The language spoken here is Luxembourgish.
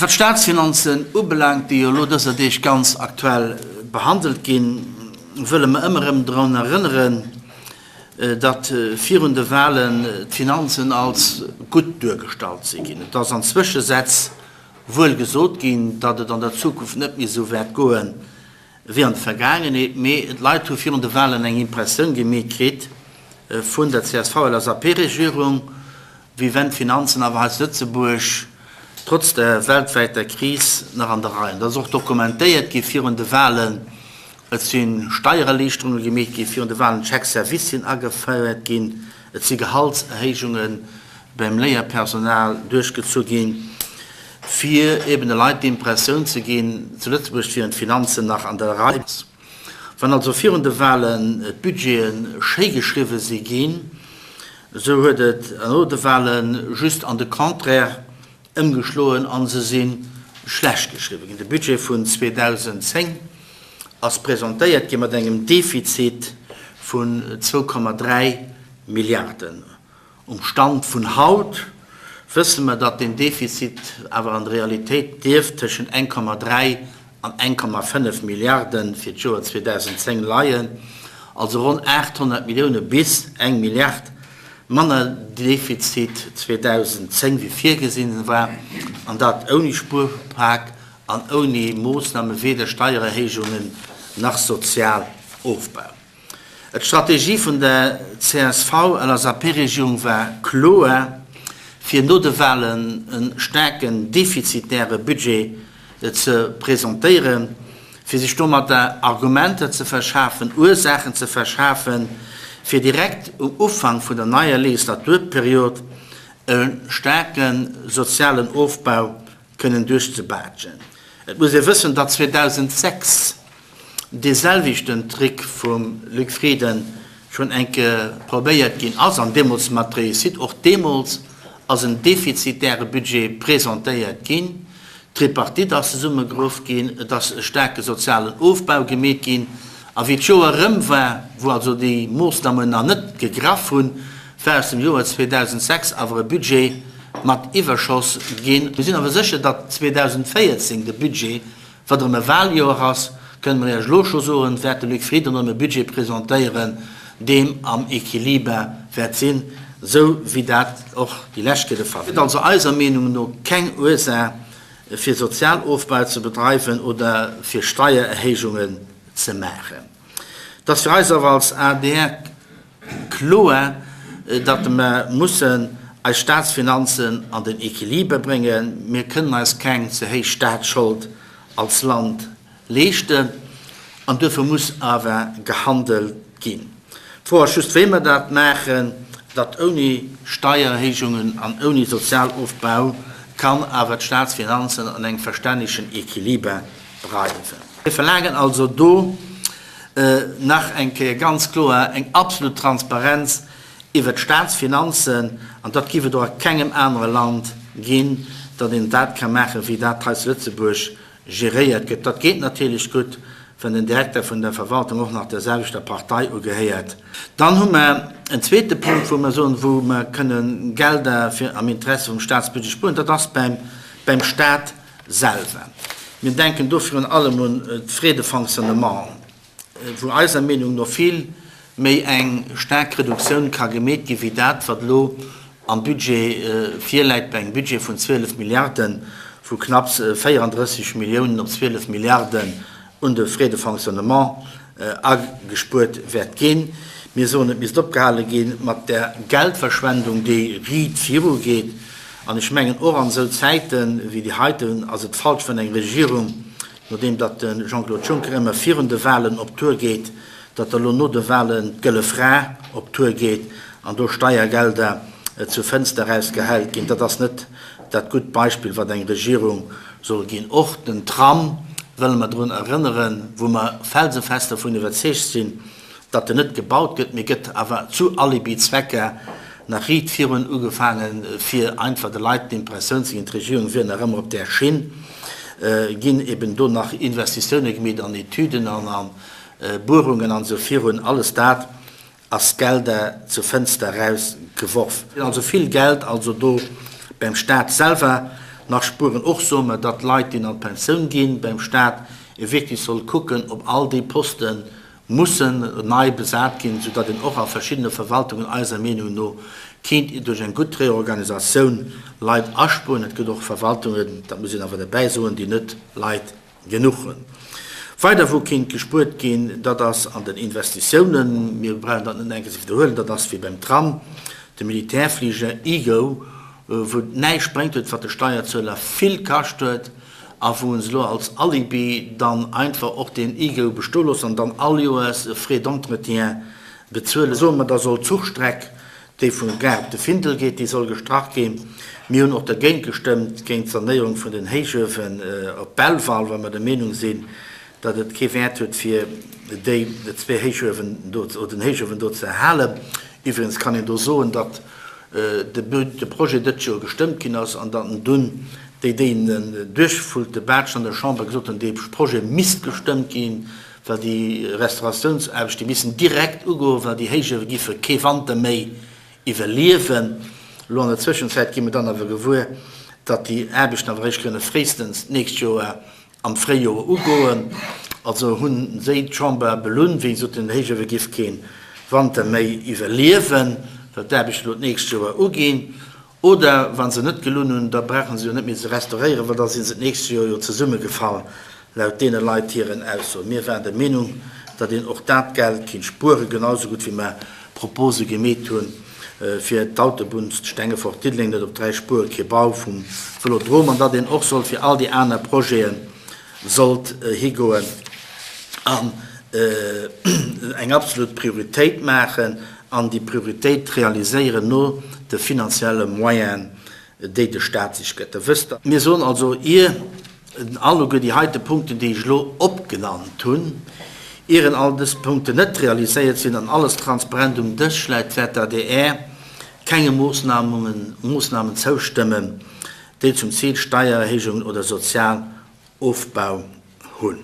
Wat d'Staatsfinanzen ubelaangt, déi jo elo dëser Deeg ganz aktuell behandelt ginn, wëlle mer ëmmer erëm drun erënneren, datt virun de Wahlen d'Finanzen als gutt duergestallt si ginn. Et ass an Zwëschesätz wuel gesot ginn, datt et an der Zukunft net méi esou wäert goen wéi an der Vergaangenheet, mee d'Leit hu virun de Wahlen eng Impressioun gemeet kritt vun der CSV-LSAP-Regierung, wéi wenn d'Finanzen awer hei zu Lëtzebuerg trotz der weltwäiter Kris nach an der Rei. An dat ass och dokumentéiert gi virun de Wahlen. Et si Steiererliichterunge gemeet gi virun de Wahlen, d'Chèques-services sinn agefouert ginn, et si Gehaltserhéijunge beim Léierpersonal duerchgezu ginn, fir eben de Leit d'Impressioun ze ginn, zu Lëtzebuerg wieren d'Finanzen nach an der Rei. Wann also virun de Wahlen d'Budgete schéi geschriwwe si ginn, esou huet et no de Wahlen just an de Contraire ëmgeschloen a se si schlecht geschriwwe ginn. De Budget vun 2010 ass presentéiert gi mat engem Defizit vun 2,3 Milliarden. Um Stand vun haut wësse mer, datt deen Defizit awer an der Realitéit dierft tëschent 1,3 an 1,5 Milliarde fir d'Joer 2010 leien, also ronn 800 Millioune bis eng Milliard manner Defizit 2010 wéi virgesinn war, an dat ouni Spuerpak an ouni Moossname weder Steiererhéijungen nach Sozialofbau. D'Strategie vun der CSV-LSAP-Regierung war kloer, fir no de Wahlen e staarken defizitäre Budget ze presentéieren, fir sech domatter Argumenter ze verschafen, Ursaachen ze verschafen, fir direkt um Ufank vun der neier Legislaturperiod e staarke sozialen Ofbau kënnen duerchzebaatschen. Et muss ee wëssen, datt 2006 dee selwechten Trick vum Luc Frieden schonn eng Kéier probéiert ginn ass, an deemools mat Réussite. Och deemools ass en defizitäre Budget presentéiert ginn, d'Tripartite ass zesummegeruff ginn, et ass e staarke sozialen Ofbau gemeet ginn. A wéi d'Joer erëm war, wou also déi Moossnamen nach net gegraff hunn, war aus dem Joer 2006 awer e Budget mat Iwwerschoss ginn. Mir sinn awer sécher, datt 2014 de Budget, wat erëm e Wahljoer ass, kënne mer Iech elo scho soen, wäert de Luc Frieden erëm e Budget presentéieren, deem am Equiliber wäert sinn, esou wéi dat och déi lescht Kéier de Fall war. Et gëtt also eiser Meenung no keng Ursaach, fir Sozialofbau ze bedreiwen oder fir Steiererhéijungen ze maachen. Et ass fir eis awer als adr kloer, datt mer mussen eis Staatsfinanzen an den Equiliber bréngen. Mir kënnen eis keng ze héich Staatsschold als Land leeschten an duerfir muss awer gehandelt ginn. D'Fro ass just, wéi mer dat maachen, datt ouni Steiererhéijungen an ouni Sozialofbau kann awer d'Staatsfinanzen an engem verstännegen Equiliber bleiwen. Mir verlaangen also do nach eng Kéier ganz kloer eng absolut Transparenz iwwert d'Staatsfinanzen, an dat giff et och a kengem anere Land ginn, datt een dat ka maachen, wéi dat hei zu Lëtzebuerg geréiert gëtt. Dat geet natierlech gutt, wann den Direkter vun der Verwaltung och nach der selwechter Partei ugehéiert. Dann hu mer en zweete Punkt, wou mer soen, wou mer kënnen Gelder fir am Interesse vum Staatsbudget spueren, dat ass beim Staat selwer. Mir denken do virun allem un d'Frais de fonctionnement, wou eiser Meenung no vill méi eng staark Reduktioun ka gemeet gi wéi dat, wat elo am Budget virläit, bei engem Budget vun 12 Milliarden, wou knapps 34 Milliounen op 12 Milliarden un de Frais de fonctionnement agespuert wäert ginn. Mir soen, et misst opgehale gi mat där Geldverschwendung, déi riit virugeet. An ech mengen, och an esou Zäite wéi déi heiten ass et falsch, wann eng Regierung, nodeem datt de Jean-Claude Juncker ëmmer virun de Wahlen op Tour geet, datt elo no de Wahlen d'Gëlle Fra op Tour geet an do Steiergelder zur Fënster erausgehäit ginn. Dat ass net dat gutt Beispill, wat eng Regierung soll ginn. Och den Tram wëlle mer drun erënneren, wou mer felsefest dervun iwwerzeegt sinn, datt en net gebaut gëtt, mee gëtt awer zu Alibi-Zwecker nach riit virun ugefaangen, fir einfach de Leit d'Impressioun ze ginn, d'Regierung wier nach ëmmer op där Schinn, ginn eben do nach Investitioune gemeet an Etüden an a Buerungen an esou virun. Alles dat ass Gelder zur Fënster eraus geworf. Also vill Geld also do beim Staat selwer. nach spueren. Och soe mer, datt Leit, déi an d'Pensioun ginn, beim Staat, ee wierklech soll kucken, ob all déi Poste mussen nei besat ginn, soudatt een och a verschiddene Verwaltungen eiser Meenung no kéint duerch eng gutt Reorganisatioun Leit aspueren. Et gëtt och Verwaltungen, dat muss een awer derbäi soen, déi net Leit genuch hunn. Weider wou kéint gespuert ginn, dat ass an den Investitiounen. Mir brauchen dat net eng Kéier ze widderhuelen, dat ass wéi beim Tram, de Militärfliger Eagle, wou et näischt bréngt huet, wat de Steierzueler vill kascht huet a wou se elo als Alibi dann einfach och deen Eagle bestoe loossen an dann all Joers e Frais d'entretien bezuelen. Soe mer, da soll d'Zuchstreck déi vun Gare op de Findel geet, déi soll gestrach ginn. Mir hunn och dergéint gestëmmt, géint d'Sanéierung vun den Héichuewen op Belval, well mer der Meenung sinn, datt et kee Wäert huet, fir déi zwee Héichuewen do, oder den Héichuewen do ze erhalen. Iwwregens kann een do soen, datt de Projet dëst Joer gestëmmt ginn ass an datt en dunn déi, déi en duerchfullte Baatschen an der Chamber gesot hunn, dee Projet misst gestëmmt ginn, well déi Restauratiounsaarbechte missen direkt ugoen, well déi Héichuewe giffe kee Wanter méi iwwerliewen. Elo an der Zwëschenzäit gi mer dann awer gewuer, datt déi Aarbechten awer eréischt kënne fréistens d'nächst Joer am Fréijoer ugoen. Also hu séi d'Chamber belunn, wéi gesot, den Héichuewe giff kee Wanter méi iwwerliewen, well d'Aarbechten elo d'nächst Joer uginn. Oder wa se net gelunn hunn, da brauche se jo net méi ze restauréieren, well da si se d'nächst Joer jo zesummegefall, laut deene Leit hiren Aussoen. Mir waren der Meenung, datt een och dat Geld kinnt spueren, genau esou gutt wéi mer Propose gemeet hunn, fir d'Autobunn Stengefort-Diddeleng net op 3 Spuere, kee Bau vum Vëlodrom, an datt een och sollt fir all déi aner Projete sollt higoen an eng absolut Prioritéit maachen an déi Prioritéit realiséieren no de finanzielle Moyenen, déi de Stat sech gëtt. Da wësst Der. Mir soen also, ier alleguer déi heite Punkten, déi ech elo opgenannt hunn, ieren all dës Punkten net realiséiert sinn an alles transparent um Dësch läit, wäert d'ADR kenge Moossnamen zoustëmmen, déi zum Zil Steiererhéijungen oder Sozialofbau hunn.